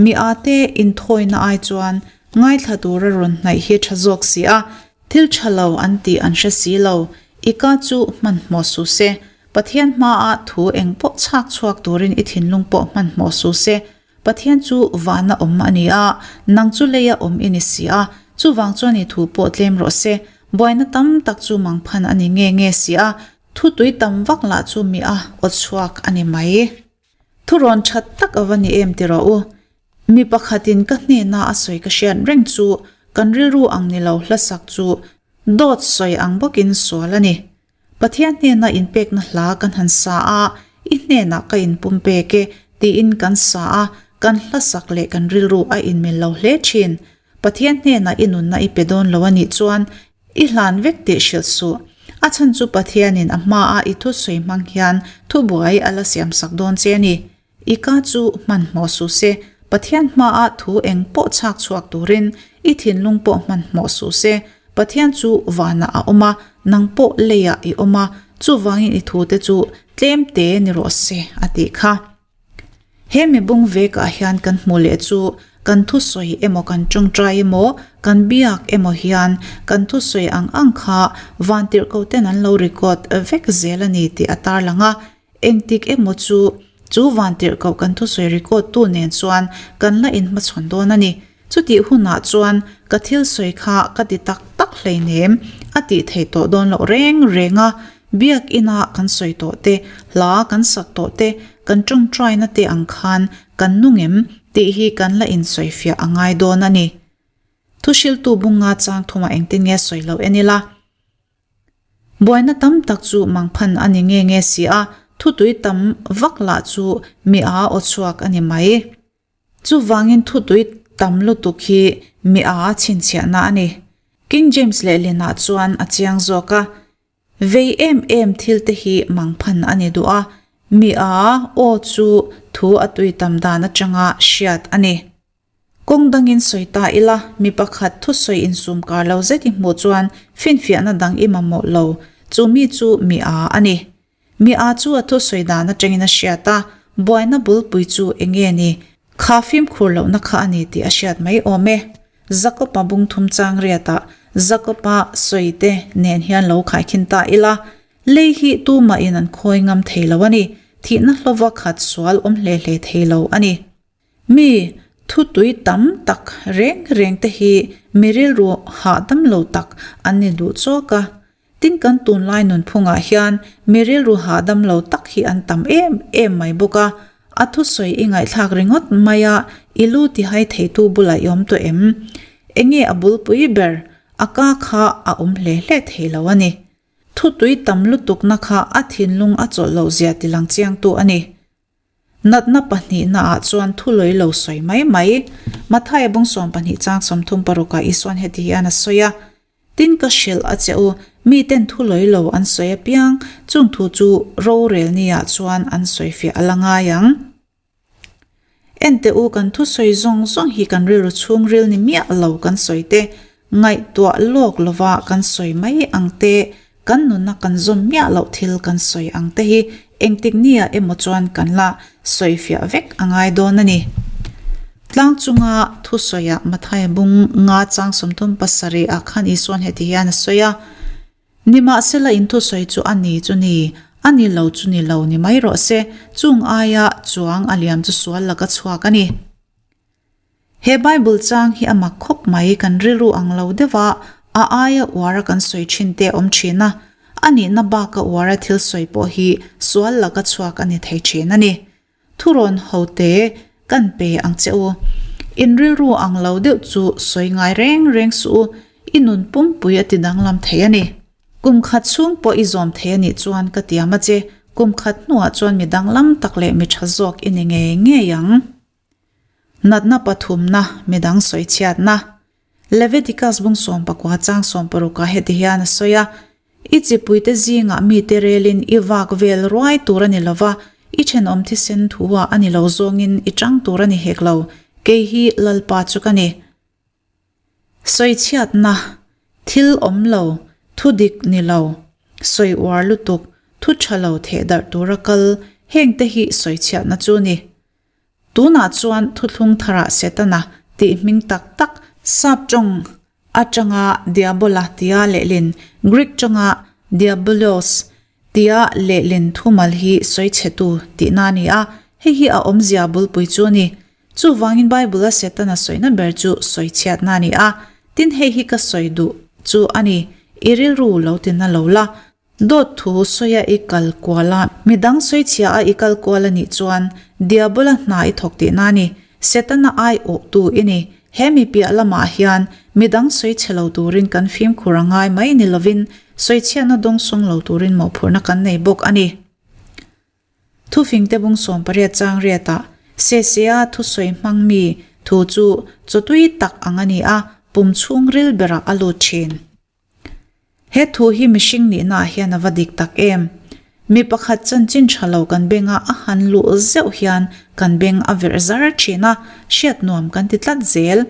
Mi ate inthawina ai chuan ngaithla tura rawn hnaih hi tha zawk si a, thil tha lo an tih an hre si lo. I ka chu hmanhmawh suh se. Pathian hmaah thu eng pawh chhak chhuak turin i thinlung pawh hmanhmawh suh se. Pathian chu vana awm a ni a, nang chu leia awm i ni si a, chuvang chuan i thu pawh tlem rawh se. Buaina tam tak chu mangphan a ni nge nge si a, thu tui tam vak lah chu mi a aw chhuak a ni mai. Thurawn that tak a va ni em ti rawh u. Mi pakhatin ka hnena a sawi ka hriat reng chu kan rilru ang ni lo hlasak chu. Dawt sawi ang bawkin sual a ni. Pathian hnena inpekna hla kan han sa a, I hnenah ka inpumpek e, tiin kan sa a, kan hlasak leh kan rilru a inmil lo hle thin. Pathian hnenah i nunna i pe dawn lo a nih chuan i hlan vek tih hrilh suh. A chhan chu Pathianin a hmaa i thusawi hmang hian thubuai a la siamsak dawn che a ni. I ka chu hmanhmawh suh se, Pathian hmaah thu eng pawh chhak chhuak turin i thinlung pawh hmanhmawh suh se. Pathian chu vanah a awm a, nang pawh leiah i awm a, chuvangin i thute chu tlem te ni rawh se, a tih kha. He mibung vekah hian kan hmuh leh chu kan thusawi emaw kan tawngtai emaw kan biak emaw hian kan thusawi ang ang kha vantirhkoten an lo record vek zel a ni tih a tarlang a. Engtik emaw chu chu vantirhkoh kan thusawi record tu nen chuan kan la inhmachhawn dawn a ni. Chutih hunah chuan ka thil sawi kha ka ti tak tak hleinem a tih theih tawh dawn loh reng reng a, biakina kan sawi tawh te, hla kan sak tawh te, kan tawngtaina te ang khan kan nung em tih hi kan la insawifiah a ngai dawn a ni. Thuhriltu bunga chang thumah engtin nge sawi loh en ila? Buaina tam tak chu mangphan a ni nge nge si a, thutui tam vak lah chu mi a aw chhuak a ni mai. Chuvangin thutui tam lutuk hi mi a chhinchhiahna a ni. King James lehlinah chuan a chiang zawk a, Vei em em thil te hi mangphan a ni duh a, mi a aw chu thu a tui tam dan atanga hriat a ni. Kawng dangin sawi ta ila, mi pakhat thusawi insum kar lo zet i hmuh chuan finfiahna dang i mamawh lo, chu mi chu mi a a ni. Mi a chu a thusawi dan atangin a hriat a, buaina bulpui chu eng nge ni? Kha fimkhur lohna kha a ni tih a hriat mai awm e. Jakob-a bungthum chang riatah Jakob-a sawi te nen hian lo khaikhin ta ila, lei hi tumahin an khawi ngam thei lo a ni, thihna hlova khat sual awm hle hle thei lo a ni. Mi thutui tam tak reng reng te hi mi rilru hahdam lo tak an ni duh chawk a. Tin kan tunlai nunphungah hian mi rilru hahdam lo tak hi an tam em em mai bawk a. A thusawi i ngaihthlak ringawt mai a, i lu tihai theitu bulah i awm tawh em? Enge a bulpui ber? A ka kha a awm hle hle thei lo a ni. Thutui tam lutukna kha a thinlung a chawlh loh zia tilang chiangtu a ni. Natna pahnihna ah chuan thu lawi lo sawi mai mai. Mathaia bung 12 chang 30 parukah Isuan heti hian a sawi a, Tin ka hrilh a che u, miten thu lawi lo an sawi apiang, chung thu chu rorel ni ah chuan an sawi fiah a la ngai ang. Enteh u, kan thusawi zawng zawng hi kan rilru chhungril ni miah lo kan sawi te, ngaihtuah lawk lova kan sawi mai ang te, kan nuna kan zawm miah loh thil kan sawi ang te hi engtik nia emaw chuan kan la sawi fiah vek a ngai dawn a ni. Tlang chunga thusawiah Mathaia bung nga chang 37 ah khan Isuan heti hian a sawi a, Nimahsela in thusawi chu a ni chu ni, a ni lo chu ni lo ni mai rawh se, chung aia chuang a liam chu sual laka chhuak a ni. He Bible chang hi a mak khawp mai, kan rilru ang lo deuh a, a aia uara kan sawi thin te a awm thin a, a nihna baka uara thil sawi pawh hi sual laka chhuak a ni thei thin a ni. Thurawn hote kan pe ang che u. In rilru ang lo deuh chu sawi ngai reng reng suh u, i nun pumpui a ti danglam thei a ni. Kum khat chhung pawh i zawm thei a nih chuan ka tiam a che, kum khat hnuah chuan mi danglam tak leh mi tha zawk i ni ngei ngei ang. Natna pathumna, midang sawi chhiatna. Leviticus bung 19 chang 60 ah heti hian a sawi a, I chipuite zingah mite relin i vak vel ruai tur a ni lo va, i thenawm thisen thu-ah a ni lo zawngin i tang tur a ni hek lo, kei hi Lalpa chu ka ni. Sawi chhiatna, thil awm lo, thu dik ni lo, sawi uar lutuk, thu tha lo theh darh tura kal, hengte hi sawi chhiatna chu ni. Tunah chuan thuthlung tharah Setana tih hming tak tak Sap tawng atanga Diabola tia lehlin Greek tawnga Diabolos tia lehlin thumal hi sawichhetu tihna a ni a, hei hi a awmzia bulpui chu a ni. Chuvangin Bible-a Setana sawina ber chu sawichhiatna a ni a, tin hei hi ka sawi duh chu a ni, i rilru lo tina lo la, Dawt thu sawia i kal kual a, midang sawichhia a i kal kual a nih chuan Diabola hna i thawk tihna a ni. Setana aiawhtu i ni. He mi piah lamah hian Midang sawi chhe lo turin kan fimkhur a ngai mai ni lovin sawichhiatna dawngsawng lo turin mawhphurhna kan nei bawk a ni. Thufingte bung 18 chang riatah Sesea thusawi hmang mi thu chu chawtui tak ang a ni a, pum chhungril berah a lut thin. He thu hi mihring nihnaah hian a va dik tak em? Mi pakhat chanchin tha lo kan benga a han luh zeuh hian kan beng a verh zar thin a, hriat nuam kan ti tlat zel.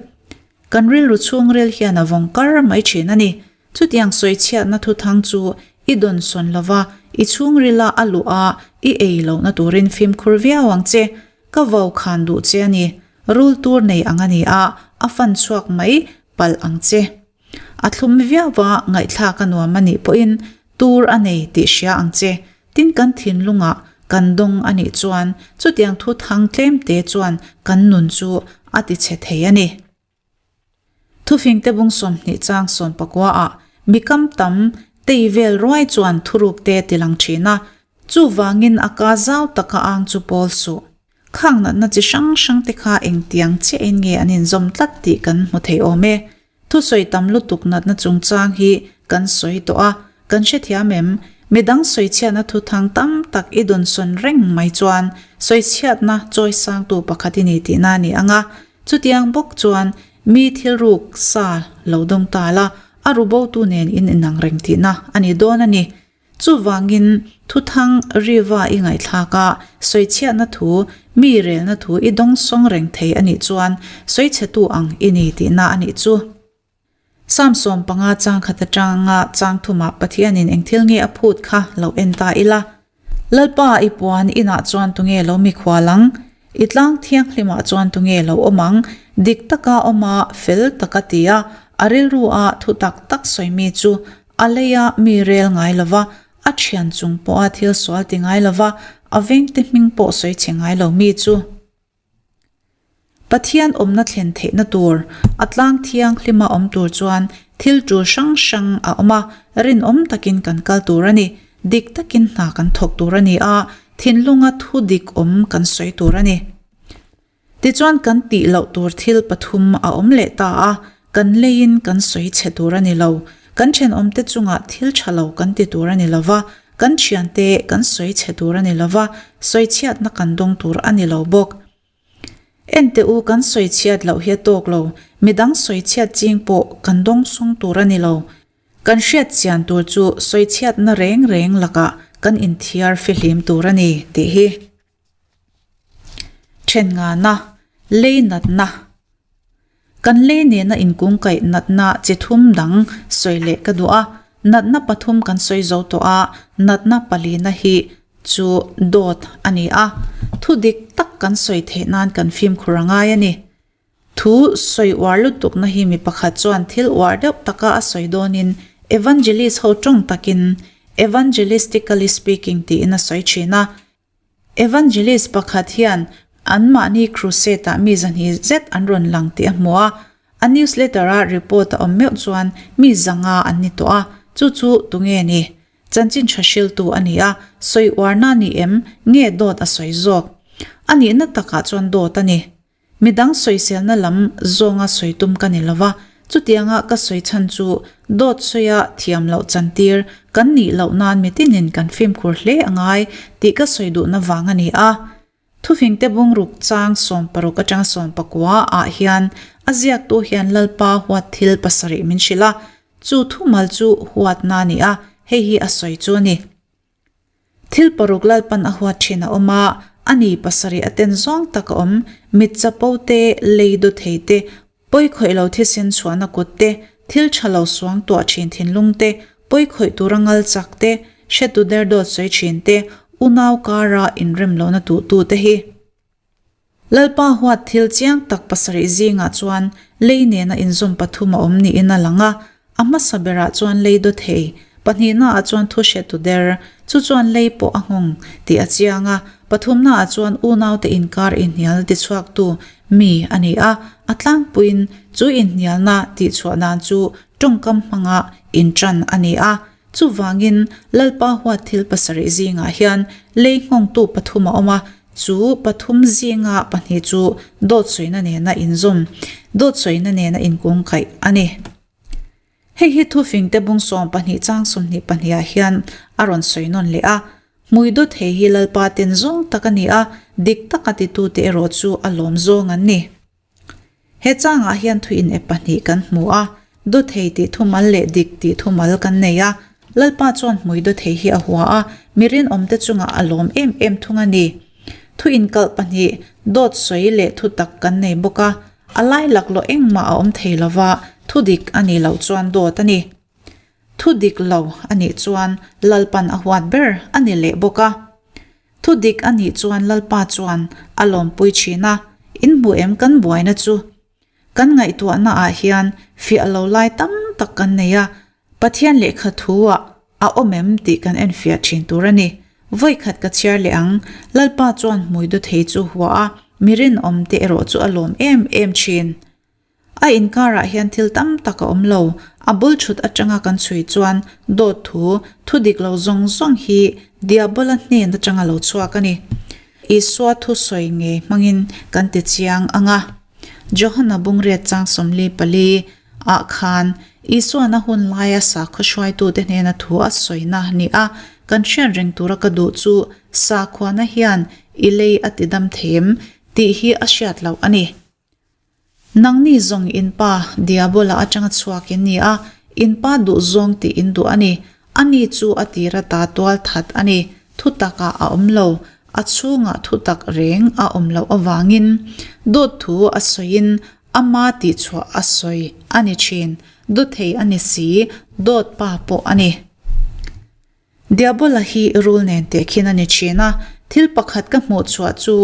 Kan rilru chhungril hian a vawng kar mai thin a ni. Chutiang sawichhiatna thuthang chu i dawnsawn lova, i chhungrila a luh a, i ei lohna turin fimkhur viau ang che. Ka vau khan duh che a ni. Rul tur nei ang a ni a, a fan chhuak mai palh ang che. A thlum viau a, ngaihthlak a nuam a nih pawhin tur a nei tih hria ang che. Tin kan thinlungah kan dawng a nih chuan chutiang thu thang tlemte chuan kan nun chu a ti chhe thei a ni. Thufingte bung 20 chang 19 ah mi kam tam tei vel ruai chuan thuruk te ti lang thin a, chuvangin a ka zau taka ang chu pawl suh. Khang natna chi hrang hrang te kha engtiang chiahin nge an inzawm tlat tih kan hmu thei awm e. Thusawi tam lutuk natna chungchang hi kan sawi tawh a, kan hrethiam em? Midang sawichhiatna thuthang tam tak i dawnsawn reng mai chuan sawichhiatna chawisangtu pakhat i ni tihna a ni ang a. Chutiang bawk chuan mi thil ruk sa lo dawng ta la, a rubotu nen in inang reng tihna a ni dawn a ni. Chuvangin, thuthang riva i ngaihthlak a, sawichhiatna thu, mi relna thu i dawngsawng reng thei a nih chuan sawichhetu ang i ni tihna a nih chu. Psalm 15 chang khat atanga chang thumah Pathianin eng thil nge a phut kha lo en ta ila. Lalpa i puan inah chuan tunge lo mikhual ang? I tlang thianghlimah chuan tunge lo awm ang? Dik taka awm a, fel taka ti a, a rilru a thu tak tak sawi mi chu a leia mi rel ngai lo va, a thian chung pawha thil sual ti ngai lo va, a vengte hming pawh sawi chhe ngai lo mi chu. Pathian awmna thlen theihna tur, a tlang thianghlima awm tur chuan thil tul hrang hrang a awm a, rinawm takin kan kal tur a ni. Dik takin hna kan thawk tur a ni a, thinlunga thu dik awm kan sawi tur a ni. Tichuan kan tih loh tur thil pathum a awm leh ta a, kan leiin kan sawi chhe tur a ni lo, kan thenawmte chungah thil tha lo kan ti tur a ni lo va, kan thiante kan sawi chhe tur a ni lo va, sawichhiatna kan dawng tur a ni lo bawk. Ente u kan sawi chhiat loh hi a tawk lo, midang sawi chhiat ching pawh kan dawng sung tur a ni lo. Kan hriat chian tur chu sawi chhiatna reng reng lakah kan inthiar fihlim tur a ni tih hi. Then ngana, lei natna. Kan lei nena inkungkaih natna chi thum dang sawi leh ka duh a, natna pathum kan sawi zo tawh a, natna palina hi chu dawt a ni a, thu dik tak kan sawi theih nan kan fimkhur a ngai a ni. Thu sawi uar lutukna hi mi pakhat chuan thil uar deuh taka a sawi dawnin evangelist ho tawng takin evangelistically speaking tiin a sawi thin a, Evangelist pakhat hian anmahni crusade-ah mi 200 zet an rawn lang tih a hmu a, a newsletter-a report a awm meuh chuan mi 500 an ni tawh a, chu chu tunge ni? Chanchin tha hriltu a ni a, sawi uarna ni em? Nge dawt a sawi zawk? A nihna takah chuan dawt a ni. Midang sawiselna lam zawnga sawi tum ka ni lova, chutianga ka sawi chhan chu dawt sawia thiam loh chantir kan nih loh nan mitinin kan fimkhur hle a ngai tih ka sawi duhna vang a ni a. Thufingte bungruk chang 60 atanga 19 ah hian a ziaktu hian Lalpa huat thil pasarih min hrilh a, chu thumal chu huatna a ni a, hei hi a sawi chu a ni. Thil paruk Lalpan a huat thin a awm a, a ni pasarih a ten zawng tak a awm, mit chapo te, lei do thei te, pawi khawih lo thisen chhuahna kut te, thil tha lo suang tuah thin thinlung te, pawi khawih tura ngal chak te, hretu der dawt sawi thin te, unau kara inrem lohna tuhtu te hi. Lalpa huat thil chiang tak pasarih zingah chuan lei nena inzawm pathum a awm niin a lang a, a hmasa berah chuan lei daw thei, pahnihnaah chuan thu hretu der, chu chuan lei pawh a nghawng tih a chiang a, pathumnaah chuan unaute inkar inhnialna tichhuaktu mi a ni a, a tlangpuiin chu inhnialna tihchhuah dan chu tawngkam hmanga intan a ni a. Chuvangin, Lalpa huat thil pasarih zingah hian lei nghawngtu pathum a awm a, chu pathum zinga pahnih chu dawt sawina nena inzawm. Dawt sawina nen a inkungkaih a ni. Hei hi thufingte bung 12 chang 22 ah hian a rawn sawi nawn leh a. Hmui dawt hei hi Lalpa ten zawng tak a ni a, dik taka titute erawh chu a lawm zawng an ni. He changah hian thu in ep pahnih kan hmu a, dawthei tih thumal leh dik tih thumal kan nei a. Lalpa chuan hmui dawthei hi a hua a, mi rinawmte chungah a lawm em em thung a ni. Thu inkalh pahnih, dawt sawi leh thu tak kan nei bawk a, a lai laklawh engmah a awm thei lova, thu dik a nih loh chuan dawt a ni. Thu dik lo a nih chuan Lalpan a huat ber a ni leh bawk a. Thu dik a nih chuan Lalpa chuan a lawmpui thin a, in hmu em kan buaina chu? Kan ngaihtuahna ah hian fiah lo lai tam tak kan nei a, Pathian lehkha thu ah a awm em tih kan enfiah thin tur a ni. Vawikhat ka chhiar leh ang, Lalpa chuan hmui du thei chu hua a, mi rinawm te erawh chu a lawm em em thin. A inkarah hian thil tam tak a awm lo. A bul thut atanga kan chhui chuan dawt thu, thu dik lo zawng zawng hi Diabola hnen atanga lo chhuak a ni. Isua thu sawi ngei hmangin kan ti chiang ang a. Johana bungriat chang 44 ah khan Isuan a hun laia sakhaw hruaitute hnena thu a sawina ni a, kan hriat reng tura ka duh chu sakhuana hian i lei a ti dam thei em tih hi a hriat loh a ni. Nangni zawng in pa Diabola atanga chhuak in ni a, in pa duh zawng tih in duh a ni. Ani chu a tir ata tual that a ni, thutak ah a awm lo, a chhungah thutak reng a awm loh avangin dawt thu a sawiin ama tihchhuah a sawi a ni thin, dawthei a ni si, dawt pa pawh a ni. Diabola hi rul nen tehkhin a ni thin a, thil pakhat ka hmuh chhuah chu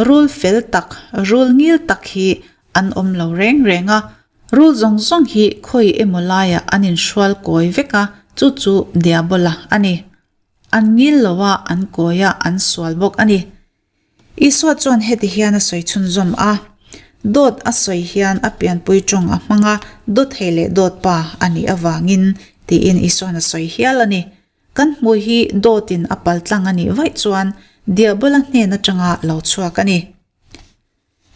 rul fel tak, rul ngil tak hi an awm lo reng reng a, rul zawng zawng hi khawi emaw laiah an inhrual kawi vek a, chu chu Diabola a ni. An ngil lo a, an kawi a, an sual bawk a ni. Isua chuan heti hian a sawi chhunzawm a, Dawt a sawi hian a pianpui tawng a hmang a, dawthei leh dawt pa a nih avangin, tiin Isua'n a sawi hial a ni. Kan hmui hi dawtin a paltlang a nih vaih chuan Diabola hnen atanga lo chhuak a ni.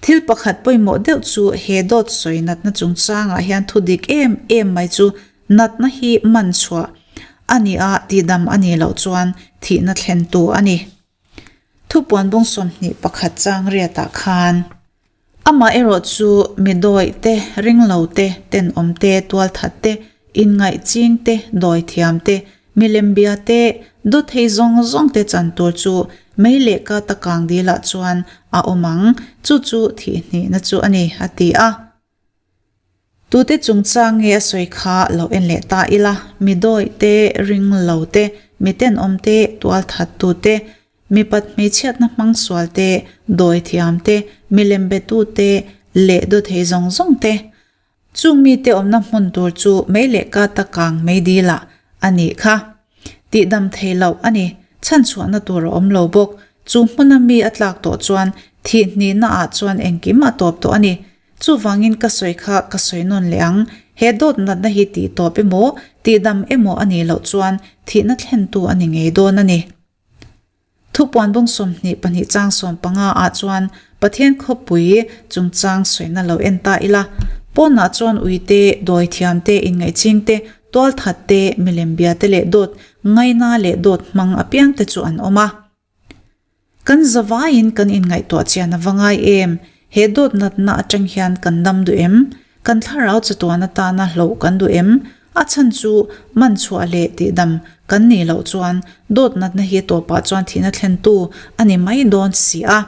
Thil pakhat pawimawh deuh chu he dawt sawi natna chungchangah hian thu dik em em mai chu natna hi man chhuah a nih a, tihdam a nih loh chuan thihna thlentu a ni. Thupuan bung 21 chang riatah khan amah erawh chu mi dawih te, ringlo te, tenawm te, tualthat te, inngaih ching te, dawithiam te, milembia te, dawthei zawng zawng te chan tur chu mei leh kata kang dilah chuan a awm ang, chu chu thihhnihna chu a ni, a ti a. Tute chungchang nge a sawi kha lo en leh ta ila, mi dawih te, ring lo te, mi tenawm te, tualthat tu te, mipat hmeichhiatna hmang sual te, dawi thiam te, milem be tu te leh dawthei zawng zawng te. Chung mite awmna hmun tur chu mei leh kata kang mei dilah a nih kha. Tihdam thei loh a ni. Chhanchhuahna tur a awm lo bawk. Chu hmuna mi a tlak tawh chuan thih hnihna ah chuan engkim a tawp tawh a ni. Chuvangin ka sawi kha ka sawi nawn leh ang. He dawt natna hi tih tawp emaw, tihdam emaw a nih loh chuan thihna thlentu a ni ngei dawn a ni. Thupuan bung 22 chang 15 ah chuan Pathian khawpui chungchang sawina lo en ta ila. Pawnah chuan uite, dawithiam te, inngaihching te, tualthat te, milembia te leh dawt ngaina leh dawt hmang apiang te chu an awm a. Kan zavaiin kan inngaihtuah chian a va ngai em? He dawt natna atang hian kan dam duh em? Kan thlarau chatuan atana hloh kan duh em? A chhan chu man chhuah leh tihdam kan nih loh chuan dawt natna hi tawpah chuan thihna thlentu a ni mai dawn si a.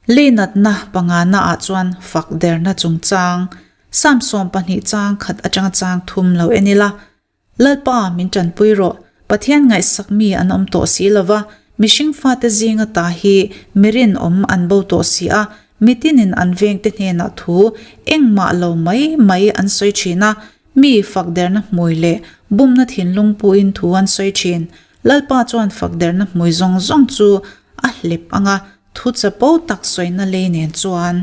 Lei natna pangana ah chuan fak derna chungchang Psalm 12 chang khat atanga chang thum lo en ila. Lalpa, min tanpui rawh. Pathian ngaihsak mi an awm tawh si lo va, mihring fate zinga ta hi mi rinawm an bo tawh si a, mitinin an vengte hnenah thu engmah lo mai mai an sawi thin a, mi fakderna hmui leh bumna thinlung puin thu an sawi thin. Lalpa chuan fakderna hmui zawng zawng chu a hlep ang a, thu chapo tak sawina lei nen chuan.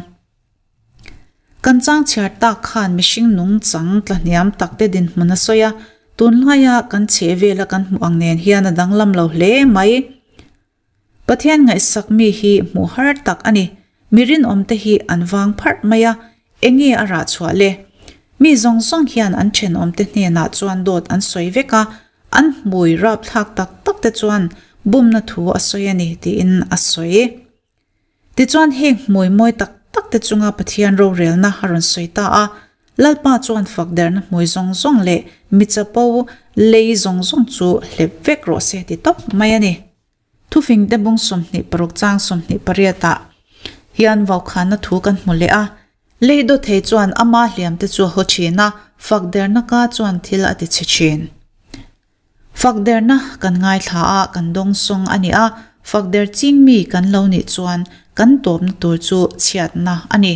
Kan chang chhiar tak khan mihring nungchang tlahniam takte dinhmun a sawi a, tunlaia kan chheh vela kan hmuh ang nen hian a danglam lo hle mai. Pathian ngaihsak mi hi hmuh har tak a ni. Mi rinawmte hi an vang pharh mai a. Enge a rah chhuah le? Mi zawng zawng hian an thenawmte hnenah chuan dawt an sawi vek a, an hmui rapthlak tak tak te chuan bumna thu a sawi a ni tiin a sawi. Tichuan heng hmui mawi tak tak te chunga Pathian rorelna a rawn sawi ta a, Lalpa chuan fak derna hmui zawng zawng leh mi chapo lei zawng zawng chu hlep vek rawh se ti tawp mai a ni. Thufingte bung 26 chang 28 ah hian vaukhana thu kan hmu leh a, lei dawthei chuan ama hliamte chu a haw thin a, fak derna ka chuan thil a ti chhe thin. Fak derna kan ngaithla a, kan dawngsawng a ni a, fak der ching mi kan lo nih chuan kan tawpna tur chu chhiatna a ni.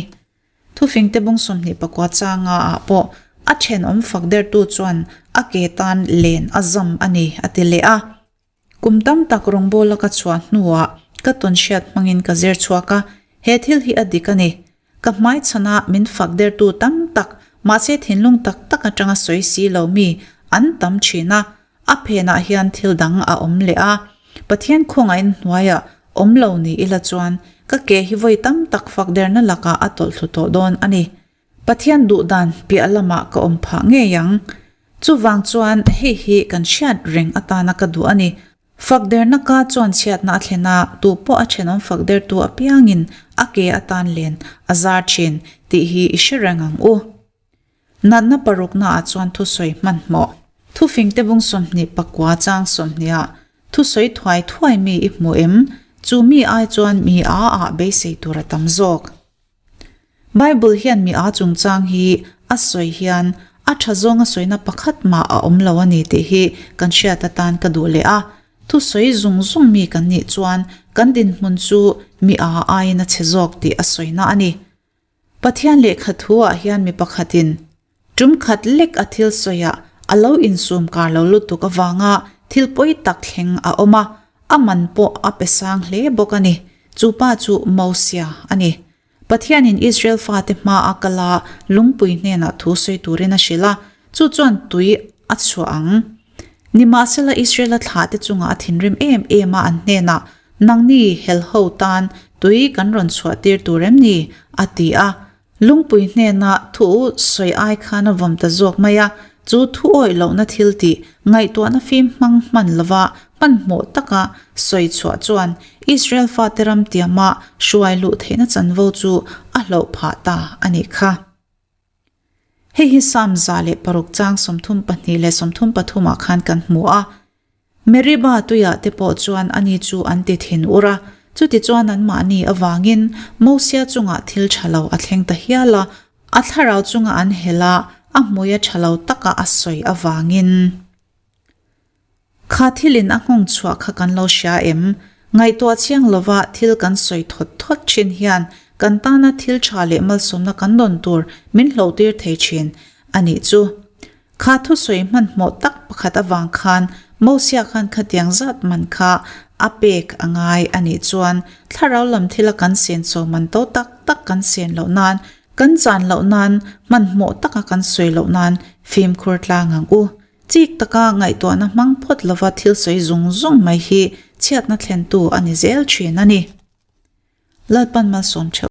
Thufingte bung 24 changa ah pawh a thenawm fak dertu chuan a ke tan len a zam a ni a ti leh a. Kum tam tak rawngbawla ka chhuah hnuah ka tawn hriat hmangin ka zir chhuak a, he thil hi a dik a ni. Ka hmaichhana min fak dertu tam tak, mahse thinlung tak tak atanga sawi si lo mi an tam thin a, a phenah hian thil dang a awm leh a. Pathian khawngahin hnuaiah awm lo ni ila chuan ka ke hi vawi tam tak fak derna lakah a tawlhthlu tawh dawn a ni. Pathian duh dan piah lamah ka awm phah ngei ang. Chuvang chuan hei hi kan hriat reng atana ka duh a ni. Fakderna ka chuan chhiatna a thlen a, tu pawh a thenawm fakdertu apiangin a ke atan len a zar thin tih hi i hre reng ang u. Natna parukna ah chuan thusawi hmanhmawh. Thufingte bung 29 chang 20 ah thusawi thuai thuai mi i hmu em? Chu mi ai chuan mi a ah beisei tur a tam zawk. Bible hian mi a chungchang hi a sawi hian a tha zawnga sawina pakhat mah a awm lo a ni tih hi kan hriat atan ka duh leh a. Thusawi zung zung mi kan nih chuan kan dinhmun chu mi a aiin a chhe zawk tih a sawina a ni. Pathian lehkha thu ah hian mi pakhatin Tum khat lek a thil sawiah a lo insum kar lo lutuk avanga thil pawi tak thleng a awm a, a man pawh a pe sang hle bawk a ni. Chu pa chu Mosia a ni. Pathianin Israel fate hma a kal a, lungpui hnenah thu sawi turin a hrilh a, chu chuan tui a chhuah ang. Nimahsela Israela thlahte chungah a thinrim em em a, an hnenah, Nangni helho tan tui kan rawn chhuah tir tur em ni? a ti a. Lungpui hnena thu sawi ai khan a vawm ta zawk mai a, chu thu awih lohna thil tih ngaihtuahna fim hmang hman lova hmanhmawh taka sawi chhuah chuan Israel fate ram tiama hruai luh theihna chanvo chu a hloh phah ta a nih kha. Hei hi Psalm 106 chang 32 leh 33 ah khan kan hmu a. Meriba tuiah te pawh chuan ani chu an ti thin ur a, chutichuan anmahni avangin Mosia chungah thil tha lo a thleng ta hial a, a thlarau chunga an hel a, a hmuia tha lo taka a sawi avangin. Kha thilin a nghawng chhuah kha kan lo hria em? Ngaihtuah chiang lova thil kan sawi thawt thawt thin hian kan tana thil tha leh malsawmna kan dawn tur min hlohtir thei thin a nih chu. Kha thusawi hmanhmawh tak pakhat avang khan Mosia khan khatiang zat man kha a pek a ngai a nih chuan thlarau lam thila kan sen chaw man to tak tak kan sen loh nan, kan chan loh nan, hmanhmawh taka kan sawi loh nan fimkhur tlang ang u. Chik taka ngaihtuahna hmang phawt lova thil sawi zung zung mai hi chhiatna thlentu a ni zel thin a ni. Lalpan malsawm theuh.